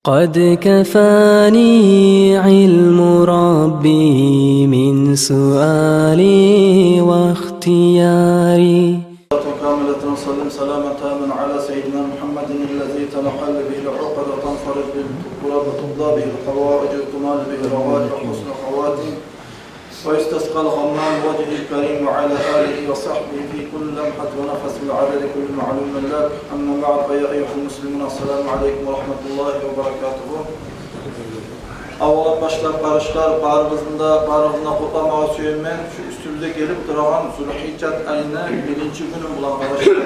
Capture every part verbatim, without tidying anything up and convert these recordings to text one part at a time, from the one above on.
قد كفاني علم ربي من سؤالي واختياري. صلاة كاملة وسلم سلاما تاما على سيدنا محمد الذي تنحل به العقد وتنفرج به الكرب وتقضى به الحوائج وتنال به الرغائب وحسن الخواتم ويستسقى الغمام بوجهه الكريم وعلى آله وصحبه في كل لمحة ونفس بعدد كل معلوم لك. أما بعد، فيا أيها المسلمون، السلام عليكم ورحمة الله وبركاته. Аввал башлап, къардашлар, барыгъызны да, барыгъызны да къутламагъа сюемен шу уьстюбюзде гелип турагъан Зулгьижжат айны биринчи гюню булан, къардашлар.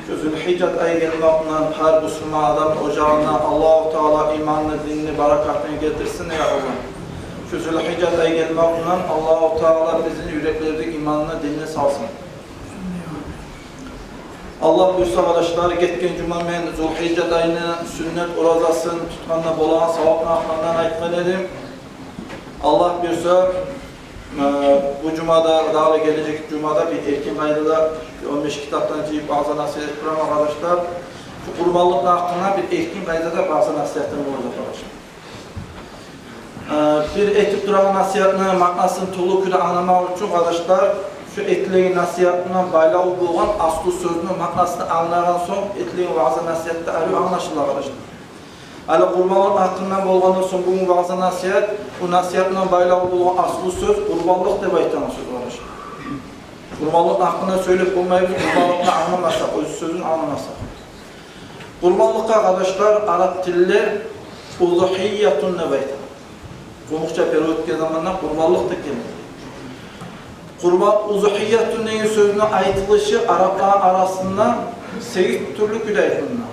Шу Зулгьижжат ай гелмек булан гьар бусурман адамны ожагъына Аллагьу Таала иманны, динни, баракатны гелтирсин, я Аллагь. Шу Зулгьижжат ай гелмек булан Аллагьу Таала бизин юреклерибизге иманны, динни салсын. Аллагь буюрса, къардашлар, гетген жума мен Зулгьижжат айны сюннет оразасын тутгъанда болагъан савапны гьакъындан айтгъан эдим. Аллагь буюрса, э, бу жумада, дагъы гележек жумада бир эркин къайдада бир он беш китапдан жыйып ваъза-насигьат этип тураман, къардашлар. Шу къурбанлыкъны гьакъында бир эркин къайдада ваъза-насигьатым болажакъ, къардашлар. Э, бир этип турагъан насигьатны маънасын толу кюйде англамакъ учун, къардашлар, шу этилеген насигьатына байлавлу болгъан аслу сёзню маънасын англагъан сонг, этилеген ваъза-насигьат да арив англашыла, къардашлар. Гьали къурбанлыкъ гьакъындан болгъандан сонг, бугюн ваъза-насигьат, бу насигьатына байлавлу болгъан аслу сёз къурбанлыкъ деп айтагъан сёз, къардашлар. Къурбанлыкъ гьакъында сёйлеп болмайбыз, къурбанлыкъны англамасакъ, оьз сёзюн англамасакъ. Къурбанлыкъгъа, къардашлар, арап тилде узгьиятун деп айта. Къумукъча перевод этген заманда къурбанлыкъ деп геле. Къурбан, узгьиятун деген сёзню айтылышы арапланы арасында сегиз тюрлю кюйде айтыла.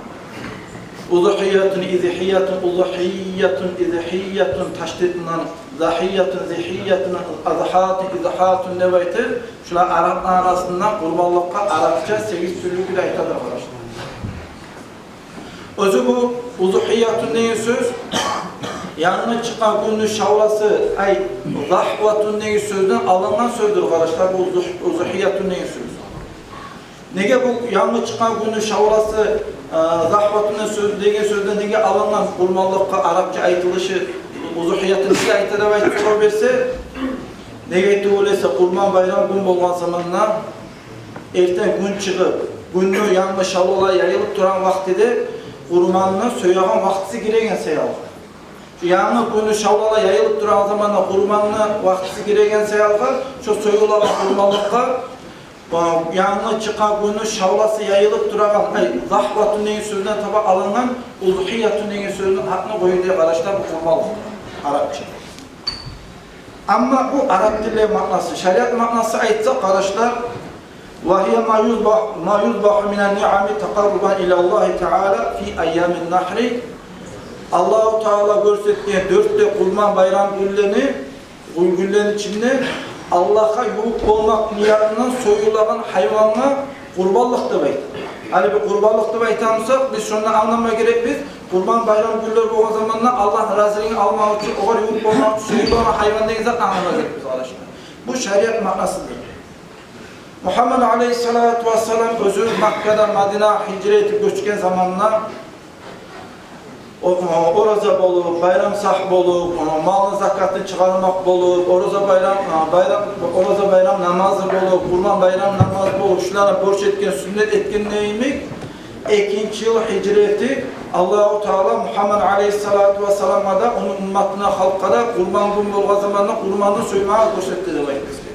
Узгьиятун, изгьиятун, узгьиятун, изгьиятун, ташдид булан, загьиятун, зигьиятун, азгьатун, изгьатун деп айтып, шулар арапланы арасында къурбанлыкъгъа арапча сегиз тюрлю кюйде айтадыр, къардашлар. Оьзю бу узгьиятун деген сёз янгы чыкъгъан гюнню шавласы, ай, загьватун деген сёзден алынгъан сёздюр, къардашлар, бу узгь-, узгьиятун деген сёз. Неге бу янгы чыкъгъан гюнню шавласы, э, загьватун деген сёз, деген сёзден неге алынгъан, къурбанлыкъгъа арапча айтылышы узгьиятун неге айта деп айтып сорав берсе, неге тюгюл эсе, Къурбан байрам гюн болгъан заманда, эртен гюн чыгъып, гюнню янгы шавлалар яйылып турагъан вакътиде къурбанны соягъан вакътиси гиреген саялы. Шу янгы гюнню шавлалар яйылып турагъан заманда къурбанны вакътиси гиреген саялы, шо союлагъан къурбанлыкъгъа, э, янгы чыкъгъан гюнню шавласы яйылып турагъан, ай, загьватун деген сёзден таба алынгъан, узгьиятун деген сёзню гьакъын къоюп да къарашдырып къурбанлыкъ арапча. Амма бу арап тилде маънасы, шариат маънасы айтсакъ, къардашлар, ва гьия ма юзбагь-, ма юзбагьу мина нниами такъаррубан ила Ллагьи таала фи айямин нагьри. Аллагьу Таала гёрсетген дёрт де Къурбан байрам гюнлени, гюн-, гюнлени ичинде Аллагьгъа ювукъ болмакъ ниятындан союлагъан гьайвангъа къурбанлыкъ деп айта. Гьали бу къурбанлыкъ деп айтамысакъ, биз шондан англама герекбиз, Къурбан байрам гюнлер болгъан заманда Аллагьны разилигин алмакъ учун, огъар ювукъ болмакъ учун союлагъан гьайван деген затны англама герекбиз, къардашлар. Бу шариат маънасыдыр. Мугьаммад алейгьиссалату вассалам оьзю Маккадан Мадинагъа гьижра этип гёчген заманда, о-, о-, ораза болуп, байрам сагь болуп, о, малны закатын чыгъармакъ болуп, ораза байрам, а, байрам, ораза байрам намазы болуп, Къурбан байрам намазы болуп, шуланы борч этген, сюннет этгендей йимик, экинчи йыл гьижра этип, Аллагьу Таала Мугьаммад алейгьиссалату вассаламгъа да, ону умматына, халкъгъа да Къурбан гюн болгъан заманда къурбанны соймагъа гёрсетди деп айтмагъа герек.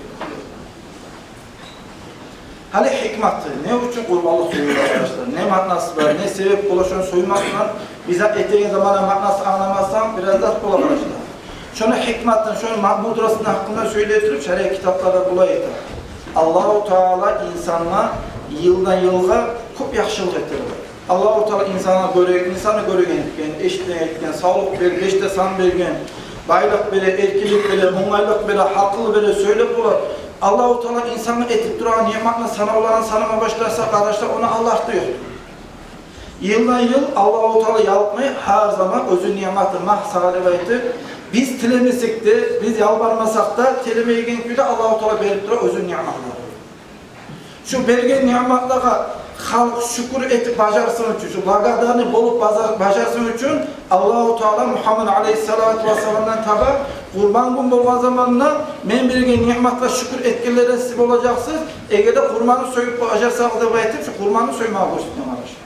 Гьали гьикматы, не учун къурбанлыкъ союла, къардашлар? Не маънасы бар, не себеп бола шону соймакъны? Биз зат этеген заманда маънасын англамасакъ, бираз зат бола, къардашлар. Шону гьикматын, шону ма-, мудростун гьакъында сёйлей туруп, шариат китапларда булай айта: Аллагьу Таала инсангъа йылдан йылгъа кёп яхшылыкъ этер. Аллагьу Таала инсангъа гёре-, инсанны гёреген этген, эшитген этген, савлукъ берген, беш де сан берген, байлыкъ бере, эркинлик бере, онгайлыкъ бере, гьакъыл бере, сёйлеп бола. Аллагьу Таала инсангъа этип турагъан ниъматны санавларын санама башласа, къардашлар, ону алласы ёкъ. Йылдан йыл Аллагьу Таала ялкъмай, гьар заман оьзюню ниъматын магь сагъа деп айтып, биз тилемесек де, биз ялбармасакъ да, тилемейген кюйде Аллагьу Таала берип тура оьзюню ниъматларын. Шу берген ниъматлагъа Халкъ шюкюр этип бажарсын учун, шу благодарный болуп бажа-, бажарсын учун Аллагьу Таала Мугьаммад алейгьиссалату вассаламдан таба, къурбан гюн болгъан заманда мен берген ниъматгъа шюкюр этгенлерден сиз болажакъсыз, эгер де къурбанны союп бажарсагъыз деп айтып, шу къурбанны соймагъа гёрсетген, къардашлар.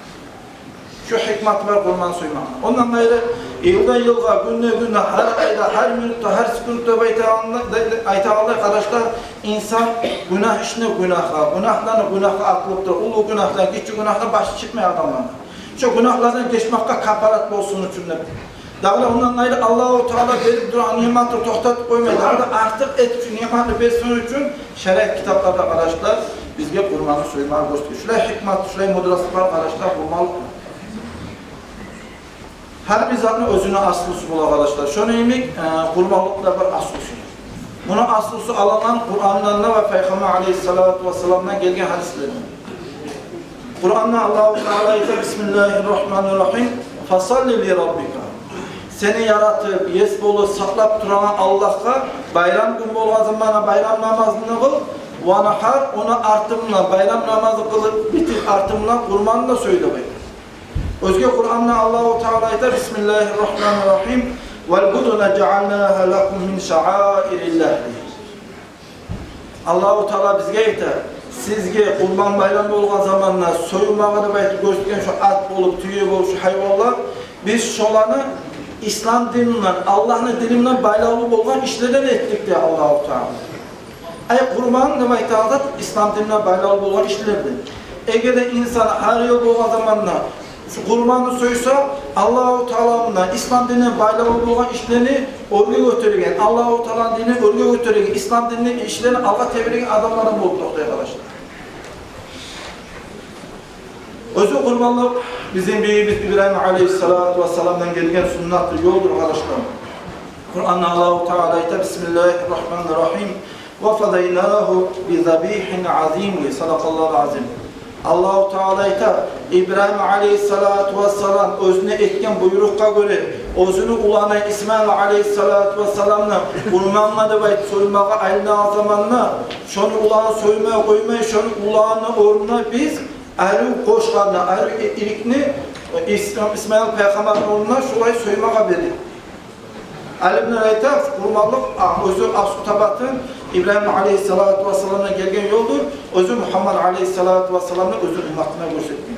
Шу гьикматы бар къурбан соймагъа. Ондан къайры, йылдан йылгъа, гюнден гюнге, гьар айда, гьар минутда, гьар секундда деп айтагъанда, деп айтагъандай, къардашлар, инсан гюнагь ишден гюнагьгъа, гюнагьдан гюнагьгъа атылып тура, уллу гюнагьдан, гиччи гюнагьдан башы чыкъмай адамланы. Шу гюнагьлардан гечмекге капарат болсун учун деп. Дагъы да ондан къайры Аллагьу Таала берип турагъан ниъматны токътатып къоймай, дагъы да артыкъ этип шу ниъматны берсин учун шариат китапларда, къардашлар, бизге къурбанны соймагъа гёрсетген. Шулай гьикмат, шулай мудрость бар, къардашлар, къурбанлыкъда. Гьар бир затны оьзюню аслусу бола, къардашлар. Шону йимик, э, къурбанлыкъда бар аслусу. Муну аслусу алынгъан Къурандан да ва Пайхаммар алейгьиссалату вассаламдан гелген гьадислерден. Къуранда Аллагьу Таала айта: «Бисмиллагьир рагьманир рагьим. Фасалли ли раббика». Сени яратып, ес болуп, сакълап турагъан Аллагьгъа байрам гюн болгъан заманда байрам намазны къыл. Ванхар, ону артындан, байрам намазны къылып битип артындан къурбанны да сой деп айта. Оьзге Къуранда Аллагьу Таала айта: «Бисмиллагьир рагьманир рагьим. Вал будуна жаъалнагьа лакум мин шаъаириллагь». Аллагьу Таала бизге айта: «Сизге къурбан байрам болгъан заманда союлмагъа деп айтып гёрсетген шу ат болуп, тюе болуп, шу гьайванлар, биз шоланы ислам дин булан, Аллагьны дини булан байлавлу болгъан ишлерден этдик», — дей Аллагьу Таала. Ай, къурбан деп айтагъан зат ислам дин булан байлавлу болгъан ишлерден. Эгер де инсан гьар йыл болгъан заманда шу къурбанны сойса, Аллагьу Таала мунда ислам динине байлавлу болгъан ишлени оьрге гётерген, Аллагьу Тааланы динин оьрге гётерген, ислам динини ишлерин алгъа тебереген адамлардан болуп токътай, къардашлар. Оьзю къурбанлыкъ бизин бийибиз Ибрагьим алейгьиссалату вассаламдан гелген суннатлы ёлдур, къардашлар. Къуранда Аллагьу Таала айта: «Бисмиллагьир рагьманир рагьим. Ва фадайнагьу би забигьин азим». Садакъаллагьул азим. Аллагьу Таала айта: Ибрагьим алейгьиссалату вассалам оьзюне этген буйрукъгъа гёре, оьзюню уланы Исмаил алейгьиссалату вассаламны къурбангъа деп айтып соймагъа айланагъан заманда, шону уланын соймай къоймай, шону уланны орнуна биз арив къошгъанны, арив ирикни Ис-, Исмаил пайхаммарны орнуна шулай соймагъа берди. Алимлер айта, къурбанлыкъ, а, оьзю аслу табатын Ибрагьим алейгьиссалату вассаламдан гелген ёлдур, оьзю Мугьаммад алейгьиссалату вассаламны оьзю умматына гёрсетген.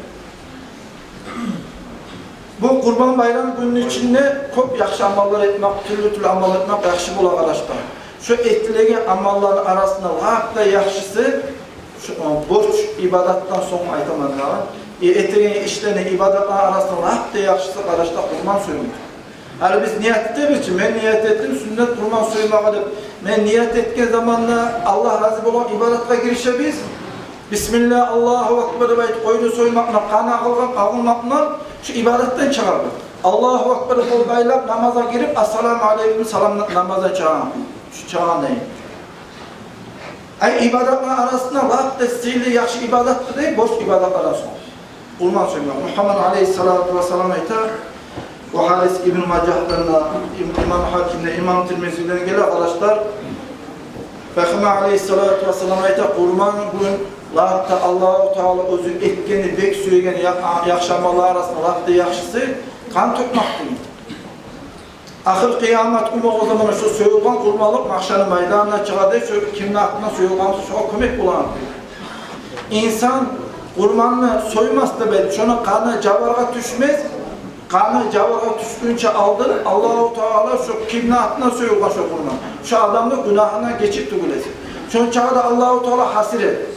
Бу Къурбан байрам гюнню ичинде кёп яхшы амаллар этмек, тюрлю-тюрлю амал этмек яхшы бола, къардашлар. Шо этилеген амалланы арасында лап да яхшысы, шо, э, борч ибадатдан сонг айтаман дагъы. Э, этеген ишлени, ибадатланы арасында лап да яхшысы, къардашлар, къурбан соймакъ. Гьали биз ният этебиз чи, мен ният этдим сюннет къурбан соймагъа деп. Мен ният этген заманда Аллагь рази болгъан ибадатгъа гиришебиз. Бисмилла, Аллагьу акбар деп айтып, къойну соймакъ булан, къан агъылгъан, агъылмакъ булан шу ибадатдан чыгъабыз. Аллагьу акбар деп, къол байлап, намазгъа гирип, ассаламу алейкум, салам, намаздан чыгъагъан. Шу чыгъагъан дей. Ай, ибадатланы арасында лап да сыйлы, яхшы ибадатдыр дей, борч ибадатлардан сонг. Къурбан соймакъ. Мугьаммад алейгьиссалату вассалам айта, бу гьадис Ибн Мажагьдан да, им-, имам Гьакимден, имам Тирмизиден геле, къардашлар. Пайхаммар алейгьиссалату вассалам айта, къурбан гюн лап да Аллагьу Таала оьзю этгени, бек сюеген я-, яхшы амаллар арасында лап да яхшысы къан тёкмек деген. Ахыр къыямат гюн болгъан заманда шо союлгъан къурбанлыкъ магьшарны майданына чыгъа дей, шо кимни атына союлгъан буса, шогъа кёмек болагъан. Инсан къурбанны соймас деп айтып, шону къаны жабаргъа тюшмес, къаны жабаргъа тюшгюнче алдын Аллагьу Таала шо кимни атына союлгъан шо къурбан, шо адамны гюнагьындан гечип тюгюл этсин. Шону чагъы да Аллагьу Таала гьасирет.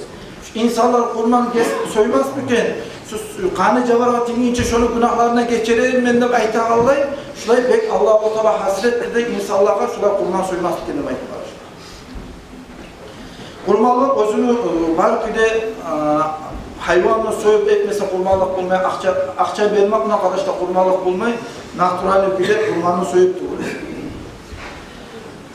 Инсанлар къурбан гес-, соймасмы экен, шу, шу къаны жабаргъа тийгинче шону гюнагьларындан гечерермен деп айтагъанлай, шулай бек Аллагьу Таала гьасиретдир дей инсанлагъа, шулай къурбан соймас экен деп айтып барышты. Къурбанлыкъ оьзюню, э, бар кюйде, э, гьайванны союп этмесе къурбанлыкъ болмай, акъча, акъча бермек булан, къардашлар, къурбанлыкъ болмай, натуральный кюйде къурбанны союп тюгюл.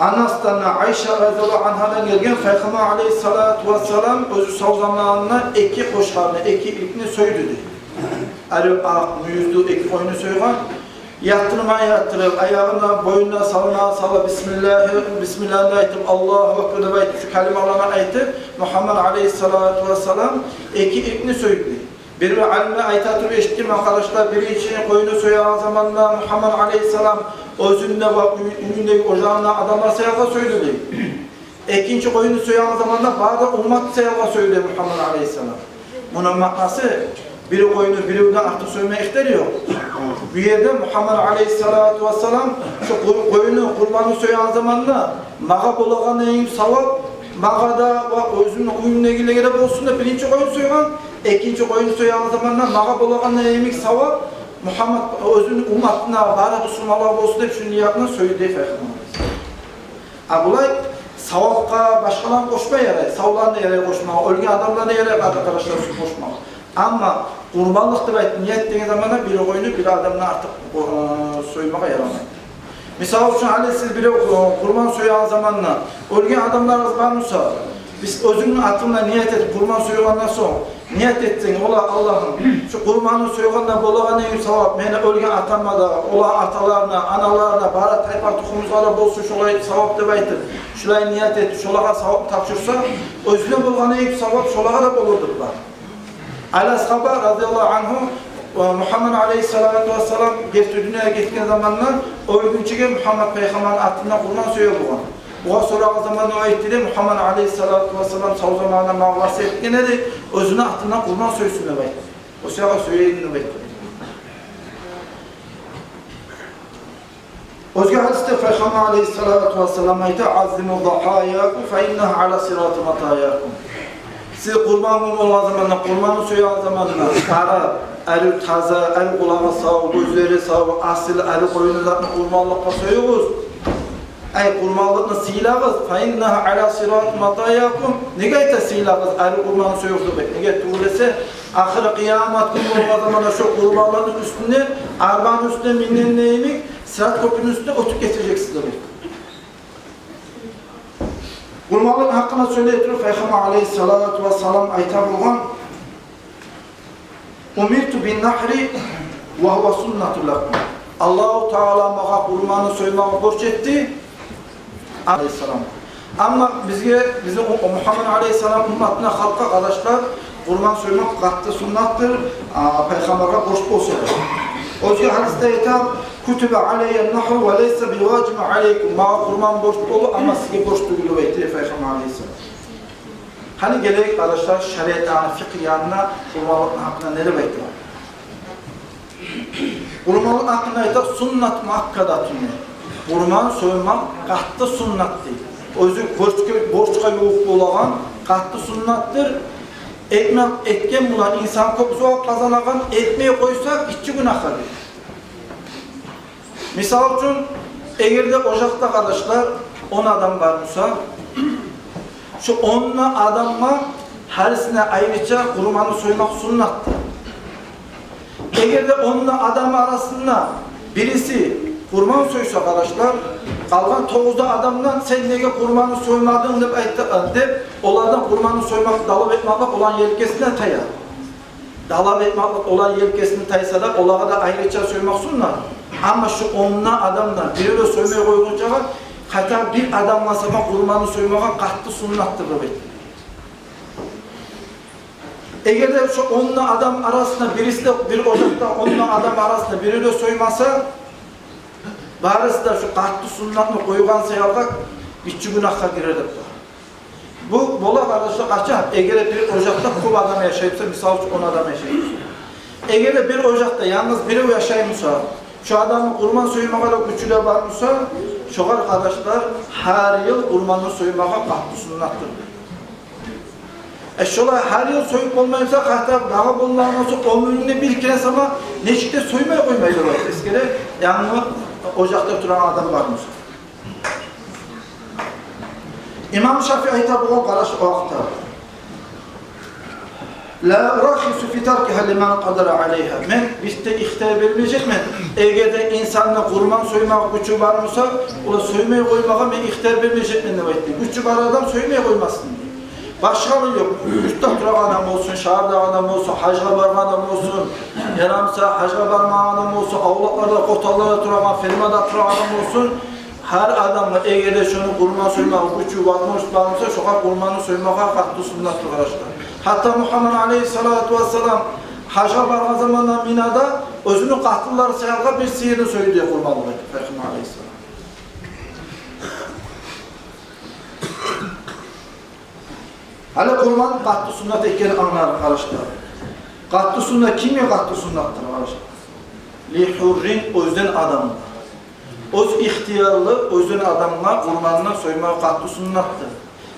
Анасдан, Айша разияллагьу ангьадан гелген, Пайхаммар алейгьиссалату вассалам оьзю сав заманында эки къошгъарны, эки ирикни сойду дей. Арив акъ мюйюзлю эки къойну сойгъан. Ятдырма ятдырып, аягъына, бойнуна салма салып, бисмиллагьи, бисмиллагьны айтып, Аллагьу акбар деп айтып, шу калималаны айтып, Мугьаммад алейгьиссалату вассалам эки ирикни сойду дей. Бир алимлер айта туруп эшитгенмен, къардашлар, биринчи къойну соягъан заманда Мугьаммад алейгьиссалам оьзюн де ва уьй-, уьюндеги, ожагъындагъы адамлар саялгъа сойду дей. Экинчи къойну соягъан заманда бары да уммат саялгъа сойду дей Мугьаммад алейгьиссалам. Муну маънасы, бир къойну биревден артыкъ сойма ихтияр ёкъ. Бу ерде Мугьаммад алейгьиссалату вассалам шу къо-, къойну, къурбанны соягъан заманда магъа болагъан йимик савап магъа да ва оьзюню уьюндегилеге де болсун деп биринчи къойну сойгъан, экинчи къойну соягъан заманда магъа болагъан йимик савап Мугьаммад, оьзюню умматына, бары бусурманлагъа болсун деп шу ниятны сойду дей Пайхаммар. А булай савапгъа башгъаланы къошма ярай, савланы да ярай къошмагъа, оьлген адамланы да ярай, къардашлар, къошмагъа. Амма къурбанлыкъ деп айтып ният этген заманда бир къойну бир адамдан артыкъ, э, соймагъа ярамай. Мисал учун, гьали сиз бир, э, къурбан соягъан заманда оьлген адамларыгъыз бар буса, сиз оьзюнгню атынгдан ният этип, къурбан сойгъандан сонг ният этсенг, ола, Аллагьым, шу къурбанны сойгъанда болагъан йимик савап мени оьлген атама да, оланы аталарына, аналарына, бары тайпа-тухумубузгъа да болсун шолай савап деп айтып, шулай ният этип, шолагъа савап тапшурса, оьзюне болгъан йимик савап шолагъа да болур деп бар. Али асгьаба, разияллагьу ангьу, э, Мугьаммад алейгьиссалату вассалам герти дюньягъа гетген заманда оьлгюнчюге Мугьаммад пайхаммарны атындан къурбан соя болгъан. Огъар сорагъан заманда о айтды дей, Мугьаммад алейгьиссалату вассалам сав заманында магъа васият этген эди, оьзюню атындан къурбан сойсун деп айтды. О саялы соя эдим деп айтды. Оьзге гьадисде Пайхаммар алейгьиссалату вассалам айта: «Аззиму загьаякум фа иннагьа ала сирати матаякум». Сиз къурбан гюн болгъан заманда, къурбанны соягъан заманда, къарап, арив, таза, арив къулагъы сав, гёзлери сав, асил, арив къойну затны къурбанлыкъгъа союгъуз. Ай, къурбанлыкъны сыйлагъыз, фа иннагьа ала сирати матаякум. Неге айта сыйлагъыз, арив къурбанны союгъуз деп? Неге тюгюл эсе, ахыр къыямат гюн болгъан заманда шо къурбанлыкъны уьстюнде, арбаны уьстюнде минген йимик, Сырат кёпюрню уьстюнден оьтюп гетежексиз деп. Къурбанлыкъны гьакъында сёйлей туруп, Пайхаммар алейгьиссалату вассалам айта болгъан: «Умирту бин нагьри ва гьува суннатун лакум». Аллагьу Таала магъа къурбанны соймагъа борч этди. Алейгьиссалам. Амма бизге, бизин у-, Мугьаммад алейгьиссалам умматына, халкъгъа, къардашлар, къурбан соймакъ къатты суннатдыр, а, Пайхаммаргъа борч болса да. Оьзге гьадисде айта: «Кутиба алайя нагьру ва лайса би важибин алайкум». Магъа къурбан борч болду, амма сизге борч тюгюл деп айтды Пайхаммар алейгьиссалам. Гьали гелейик, къардашлар, шариатны фикъгьи янына, къурбанлыкъны гьакъында не деп айтды? Къурбанлыкъны гьакъында айта: «Суннат муаккадатун». Къурбан соймакъ къатты суннат дей. Оьзю борчгъа, борчгъа ювукъ болагъан къатты суннатдыр. Этмек, этген булан инсан кёп зувап къазанагъан, этмей къойса, гиччи гюнагь дей. Мисал учун, эгер де ожакъда, къардашлар, он адам бар буса, шу он да адамгъа гьарисине айрыча къурбанны соймакъ суннатдыр. Эгер де он да адам арасында бириси къурбан сойса, къардашлар, къалгъан тогъуз да адамдан: «Сен неге къурбанны соймадынг?» — деп айтды, деп, олардан къурбанны соймакъ талап этмакълыкъ оланы елкесине таяр. Талап этмакълыкъ оланы елкесине тайса да, олагъа да айрыча соймакъ суннат. Амма шу он да адамдан бири де соймай къойгъунчагъа, гьатта бир адамгъа сама къурбанны соймагъа къатты суннатдыр деп айтды. Эгер де шу он да адам арасында бириси де, бир ожакъда он да адам арасында бири де соймаса, барысы да шу къатты суннатны къойгъан саялы гиччи гюнагьгъа гирер деп бар. Бу бола, къардашлар, къачан? Эгер де бир ожакъда кёп адам яшай буса, мисал учун, он адам яшай буса. Эгер де бир ожакъда янгыз бирев яшай буса, шу адамны къурбан соймагъа да гючю де бар буса, шогъар, къардашлар, гьар йыл къурбанны соймагъа къатты суннатдыр. Э, шолай гьар йыл союп болмай буса, гьатта дагъы болмагъан болса, оьмюрюнде бир керен сама нечик де соймай къоймай деп айта. Эсгере, янгы ожакъда турагъан адам бар буса. Имам Шафии айта болгъан, къардашлар, о гьакъда: «Ла ураххису фи таркигьа лиман къадара алайгьа». Мен бир де ихтияр бермежекмен, эгер де инсанны къурбан соймагъа гючю бар буса, ону соймай къоймагъа мен ихтияр бермежекмен деп айтды. Гючю бар адам соймай къоймасын. Башгъалыгъы ёкъ. Юртда турагъан адам болсун, шагьарда адам болсун, гьажгъа баргъан адам болсун, ярамаса гьажгъа бармагъан адам болсун, авлакъларда, къотанларда турагъан, фермада турагъан адам болсун, гьар адамгъа, эгер де шону къурбан соймагъа гючю, возможность бар буса, шогъар къурбанны соймагъа къатты суннатдыр, къардашлар. Гьатта Мугьаммад алейгьиссалату вассалам Гьажгъа баргъан заманда Минада оьзюню къатынлары саялгъа бир сыйырны сойду дей къурбанлыкъ этип Пайхаммар алайгьиссалам. Гьали къурбан къатты суннат экенин англайыкъ, къардашлар. Къатты суннат, кимге къатты суннатдыр, къардашлар? Ли гьуррин, оьзден адамгъа. Оьз ихтиярлы оьзден адамгъа къурбанны соймагъа къатты суннатдыр.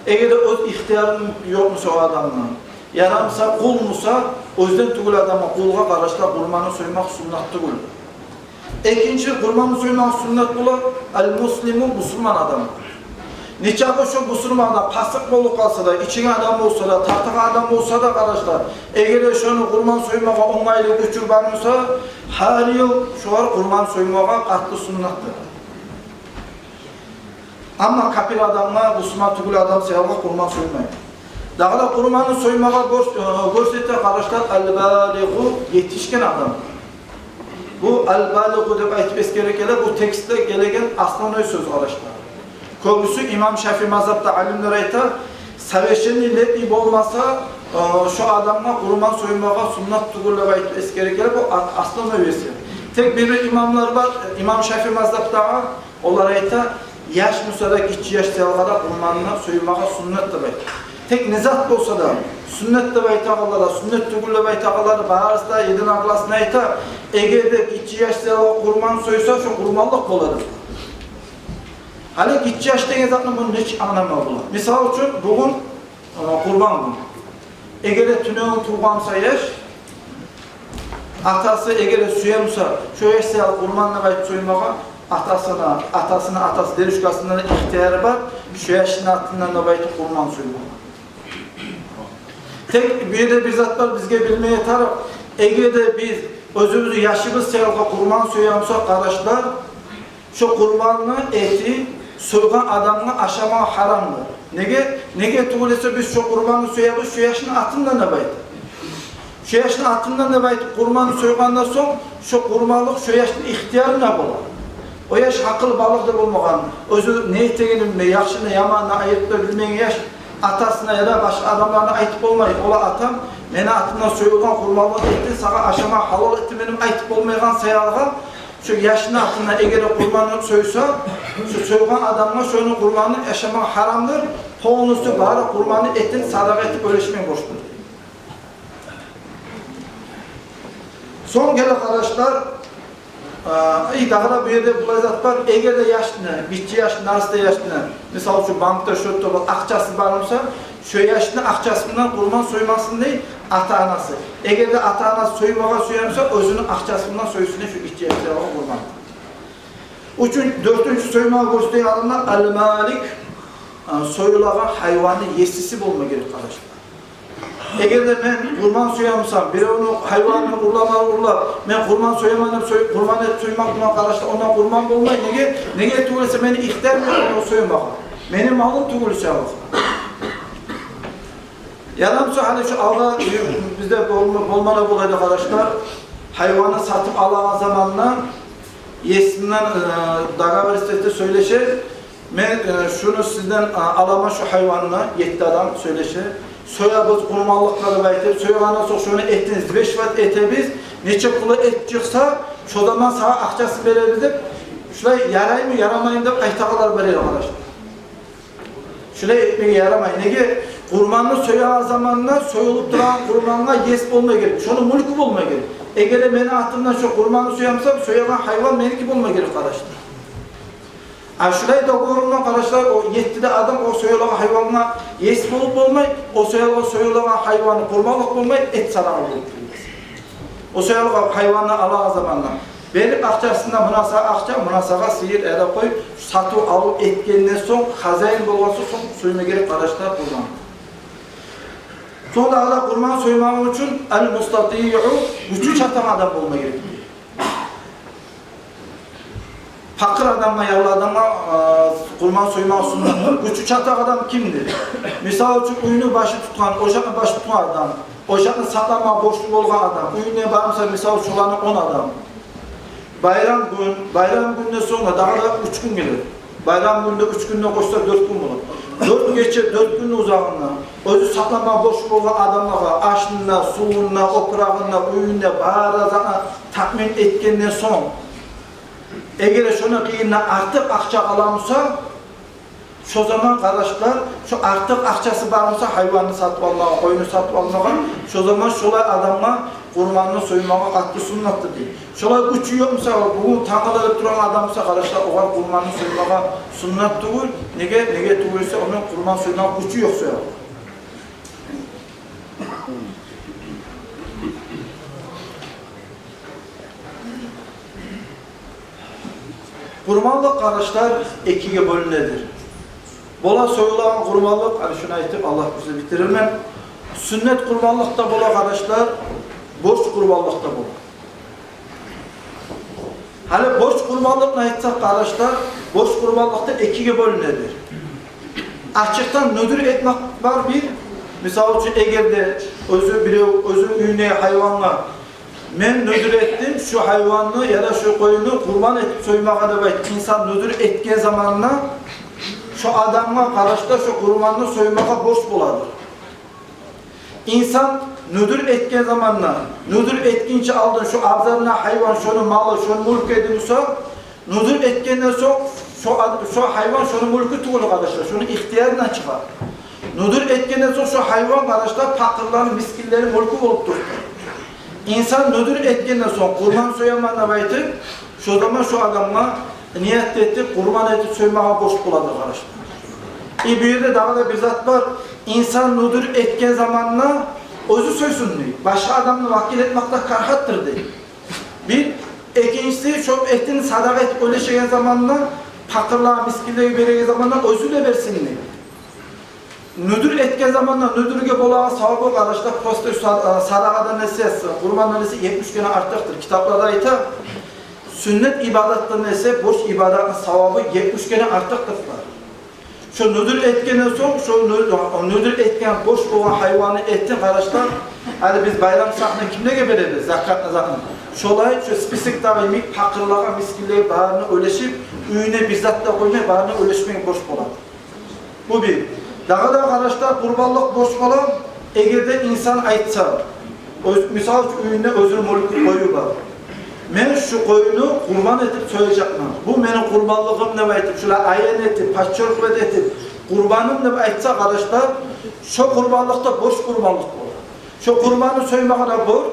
Эгер де оьз ихтияры ёкъ буса о адамны, ярамаса къул буса, оьзден тюгюл адамгъа, къулгъа, къардашлар, къурбанны соймакъ суннат тюгюл. Экинчи къурбанны соймакъ суннат бола ал-муслиму, бусурман адам. Нечакъы шо бусурман адам пасыкъ болуп къалса да, ичеген адам болса да, тартагъан адам болса да, къардашлар, эгер де шону къурбан соймагъа онгайлы гючю бар буса, гьар йыл шогъар къурбан соймагъа къатты суннатдыр. Амма капир адамгъа, бусурман тюгюл адам саялгъа къурбан соймай. Дагъы да къурбанны соймагъа гёрс-, э, гёрсете, къардашлар, ал-балигъу, етишген адам. Бу ал-балигъу деп айтып эсгере геле, бу текстде гелеген основной сёз, къардашлар. Кёбюсю имам Шафии мазгьабда алимлер айта, совершеннолетний болмаса, э, шо адамгъа къурбан соймагъа суннат тюгюл деп айтып эсгере геле, бу а-, основной версия. Тек бир-бир имамлар бар, имам Шафии мазгьабдагъы, олар айта, яш буса да, гиччи яш саялгъа да къурбанны соймагъа суннат деп айта. Тек не зат болса да, суннат деп айтагъанлар да, суннат тюгюл деп айтагъанлар да, барысы да единогласно айта, эгер де гиччи яш саялгъа къурбан сойса, шо къурбанлыкъ бола. Гьали гиччи яш деген затны муну нечик англамагъа бола? Мисал учун, бугюн, э, къурбан гюн. Эгер де тюнегюн тувгъан буса яш, атасы эгер де сюе буса, шо яш саялы къурбан деп айтып соймагъа, атасына, атасына, атасы, дедушкасына ихтияры бар, шо яшны атындан деп айтып къурбан соймагъа. Тек бу ерде бир зат бар, бизге билмеге тарыкъ. Эгер де биз оьзюбюзню яшыбыз саялы къурбан соя бусакъ, къардашлар, шо къурбанны этин сойгъан адамгъа ашамагъа гьарамдыр. Неге? Неге тюгюл эсе, биз шо къурбанны соябыз шо яшны атындан деп айтып. Шо яшны атындан деп айтып къурбанны сойгъандан сонг, шо къурбанлыкъ шо яшны ихтиярына бола. О яш гьакъылы балыкъ да болмагъан, оьзю не этегенин билмей, яхшыны, яманны айырып да билмеген яш атасына яда башгъа адамларына айтып болмай: «Ола, атам, мени атымдан союлгъан къурбанлыкъ этди, сагъа ашама гьалал этди мени», — айтып болмайгъан саялы, шо яшны атындан эгер де къурбанны сойса, шо сойгъан адамгъа шону къурбанны ашама гьарамдыр, полностью бары къурбанны этин садагъа этип оьлешмеге борчлу. Сонг геле, къардашлар, а, и дагъы да бу ерде булай зат бар. Эгер де яшны, гиччи яшны, нарастай яшны, мисал учун, банкда счёту бар, акъчасы бар буса, шо яшны акъчасындан къурбан соймасын дей ата-анасы. Эгер де ата-анасы соймагъа сюе буса, оьзюню акъчасындан сойсун дей шо гиччи яшны къурбан. Учун, дёртюнчю соймагъа гёрсетеген адамлар ал-малик, а, союлагъан гьайванны есиси болма герек, къардашлар. Эгер де мен къурбан соя бусам, биревню гьайванын урлама урлап, мен къурбан сояман деп сой-, къурбан этип соймакъ булан, къардашлар, ондан къурбан болмай. Неге? Неге тюгюл эсе, мени ихтиярым ёкъ ону соймагъа. Мени малым тюгюл эсе о. Ярамаса, гьали шо алда бизде болма, болма да бола эди, къардашлар, гьайванны сатып алагъан заманда есинден, э, договориться эте, сёйлеше: «Мен, э, шуну сизден, а, аламан, шу гьайванны», — етти адам сёйлеше. «Соябыз къурбанлыкъгъа», — деп айтып, сойгъандан сонг шону этин взвешивать этебиз, нече кило эт чыкъса, шо заман сагъа акъчасын беребиз деп, шулай яраймы, ярамаймы деп айтагъанлар бар эди, къардашлар. Шулай этмеге ярамай. Неге? Къурбанны соягъан заманда союлуп турагъан къурбангъа ес болма герек, шону мюлкю болма герек. Эгер де мени атымдан шо къурбанны соя бусам, соягъан гьайван меники болма герек, къардашлар. А шулай договорну, къардашлар, о етти де адам о союлагъан гьайвангъа ес болуп болмай, о союлагъан, союлагъан гьайванны къурбанлыкъ болмай, эт садагъа болуп болмас. О союлагъан гьайванны алагъан заманда берип акъчасына, муна сагъа акъча, муна сагъа сыйыр яда къой, сатыв-алыв этгенден сонг, хозяин болгъан сонг, сонг сойма герек, къардашлар, къурбан. Сонг дагъы да къурбан соймагъы учун ал-мустатиъу, гючю чатагъан адам болма герек. Пакъыр адамгъа, ярлы адамгъа, а, къурбан соймагъы суннат. Гючю чатагъан адам кимдир? Мисал учун, уьйню башы тутгъан, ожакъны башы тутгъан адам, ожакъны сакъламагъа борчлу болгъан адам, уьюнде бар буса, мисал учун, шоланы он адам. Байрам гюн, байрам гюнден сонг дагъы да уьч гюн геле. Байрам гюнде уьч гюнден къошса, дёрт гюн бола. дёрт гече, дёрт гюнню узагъында оьзю сакълама борч болгъан адамлагъа ашын да, сувун да, опурагъын да, уьюн де, бары затны таъмин этгенден сонг, эгер шону къырыйындан артыкъ акъча къала буса, шо заман, къардашлар, шо артыкъ акъчасы бар буса, гьайванны сатып алмагъа, къойну сатып алмагъа, шо заман шолай адамгъа къурманны соймагъа къатты суннатдыр дей. Шолай гючю ёкъ буса, бугюн тангала деп турагъан адам буса, къардашлар, огъар къурманны соймагъа суннат тюгюл. Неге, неге тюгюл эсе, ону къурман соймагъа гючю ёкъ соягъа. Къурманлыкъ, къардашлар, экиге бёлюнедир. Бола союлагъан къурманлыкъ, гьали шуну айтып, Аллагь буюрса битдирермен. Сюннет къурманлыкъ да бола, къардашлар, борч къурманлыкъ да бола. Гьали борч къурманлыкъны айтсакъ, къардашлар, борч къурманлыкъ да экиге бёлюнедир. Ачыкъдан нюдюр этмек бар бир. Мисал учун, эгер де оьзю бирев, оьзю уьюне гьайвангъа: «Мен нюдюр этдим шу гьайванны яда шу къойну къурман этип соймагъа», — деп айтып, инсан нюдюр этген заманда шо адамгъа, къардашлар, шо къурманны соймагъа борч боладыр. Инсан нюдюр этген заманда, нюдюр этгинче алдын шо абзарында гьайван шону малы, шону мюлкю эди буса, нюдюр этгенден сонг шо ад-, шо гьайван шону мюлкю тюгюл, къардашлар, шону ихтиярындан чыгъа. Нюдюр этгенден сонг шо гьайван, къардашлар, пакъырланы, мискинлени мюлкю болуп тура. Инсан нюдюр этгенден сонг, къурман сояман деп айтып, шо заман шо адамгъа ният этип, къурман этип соймагъа борч боладыр, къардашлар. И бу ерде дагъы да бир зат бар. Инсан нюдюр этген заманда оьзю сойсун дей. Башгъа адамны вакил этмек де карагьатдыр дей. Бир, экинчиси, шо этин садагъа этип уьлешеген заманда, пакъырлагъа, мискинлеге береген заманда оьзю де берсин дей. Нюдюр этген заманда нюдюрге болагъан савабы, къардашлар, просто са-, садагъадан эсе, къурмандан эсе етмиш керен артыкъдыр. Китапларда айта, сюннет ибадатдан эсе борч ибадатны савабы етмиш керен артыкъдыр. Шо нюдюр этгенден сонг, шо ню-, нюдюр этген борч болгъан гьайванны этин, къардашлар, гьали биз байрам сагьатны кимлеге беребиз, закатны, затны? Шолай, шо списокдагъы йимик, пакъырлагъа, мискинлеге, барына уьлешип, уьюне бир зат да къоймай, барына уьлешмеге борч бола. Бу бир. Дагъы да, къардашлар, къурбанлыкъ борч бола, эгер де инсан айтса, оьз, мисал учун, уьюнде оьзюню мюлкю, къою бар: «Мен шу къойну къурбан этип сояжакъман. Бу мени къурбанлыгъым», — деп айтып, шулай аян этип, подчёркивать этип, «къурбаным», — деп айтса, къардашлар, шо къурбанлыкъ да борч къурбанлыкъ бола. Шо къурбанны соймагъа да борч,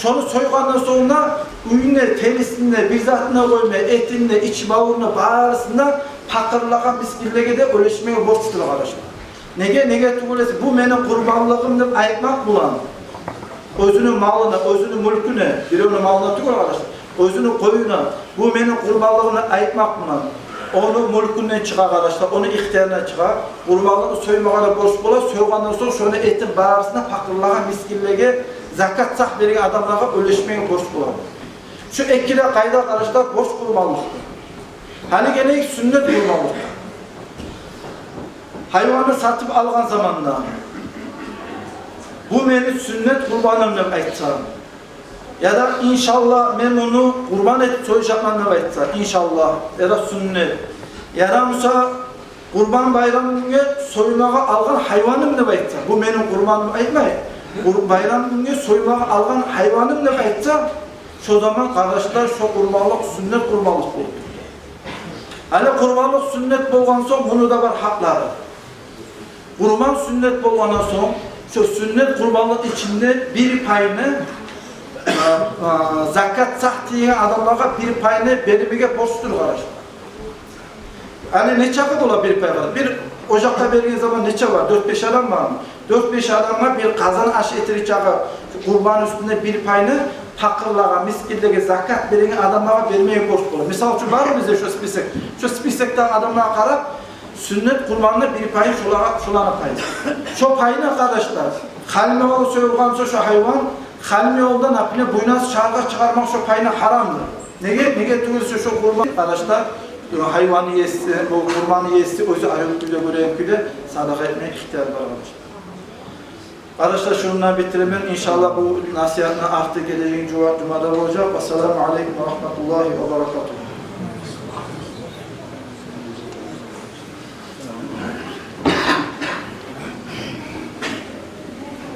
шону сойгъандан сонг да уьюнде терисин де, бир затын да къоймай, этин де, ич бавурун да, барысын да пакъырлагъа, мискинлеге де уьлешмеге борчдур, къардашлар. Неге, неге тюгюл эсе, бу мени къурбанлыгъым деп айтмакъ булан, оьзюню малына, оьзюню мюлкюне, биревню малына тюгюл, къардашлар, оьзюню къоюна, бу мени къурбанлыгъым деп айтмакъ булан, ону мюлкюнден чыгъа, къардашлар, ону ихтиярындан чыгъа. Къурбанлыкъны соймагъа да борч бола, сойгъандан сонг шону этин барысын да пакъырлагъа, мискинлеге, закат сагь береген адамлагъа уьлешмеге борч бола. Шу эки де къайда, къардашлар, борч къурбанлыкъдыр. Гьали гелейик сюннет къурбанлыкъгъа. Гьайванны сатып алгъан заманда, «Бу мени сюннет къурбаным», — деп айтса, яда «Иншаллагь, мен муну къурбан этип сояжакъман», — деп айтса, «Иншаллагь», яда сюннет, яда буса «Къурбан байрам гюнге соймагъа алгъан гьайваным», — деп айтса, «Бу мени къурбаным», — айтмай, «Къур-, байрам гюнге соймагъа алгъан гьайваным», — деп айтса, шо заман, къардашлар, шо къурбанлыкъ сюннет къурбанлыкъ болду. Гьали къурбанлыкъ сюннет болгъан сонг, муну да бар гьакълары. Къурбан сюннет болгъандан сонг, шо сюннет къурбанлыкъ ичинде бир пайны, а, а, закат сагь деген адамлагъа бир пайны бермеге борчдур, къардашлар. Гьали нечакъы бола бир пайгъа? Бир ожакъгъа берген заман нече бар? Дёрт-беш адам бармы? Дёрт-беш адамгъа бир къазан аш этер чакъы къурбан уьстюнде бир пайны пакъырлагъа, мискинлеге, закат береген адамлагъа бермеге борч бола. Мисал учун, бармы бизде шо список? Шо списокдагъы адамлагъа къарап, сюннет къурбанны бир пайын шолагъа, шоланы пайын. Шо пайны, къардашлар, халимагъа союлгъан буса шо гьайван, халимагъа, например, буйнасы чыгъаргъа чыгъармакъ шо пайны гьарамдыр. Неге? Неге тюгюл эсе, шо къурбан, къардашлар, гьайванны еси, бу къурбанны еси оьзю арив кюйде, гёреген кюйде садагъа этмеге ихтияр бар, къардашлар. Къардашлар, шуну булан битдиремен. Иншаллагь, бу насигьатны арты гелеген жума-, жумада болажакъ. Ассаламу алейкум ва рагьматуллагьи ва баракатугь.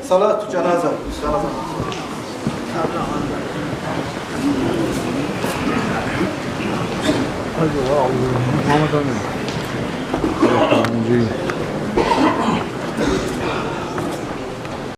Салату жаназа.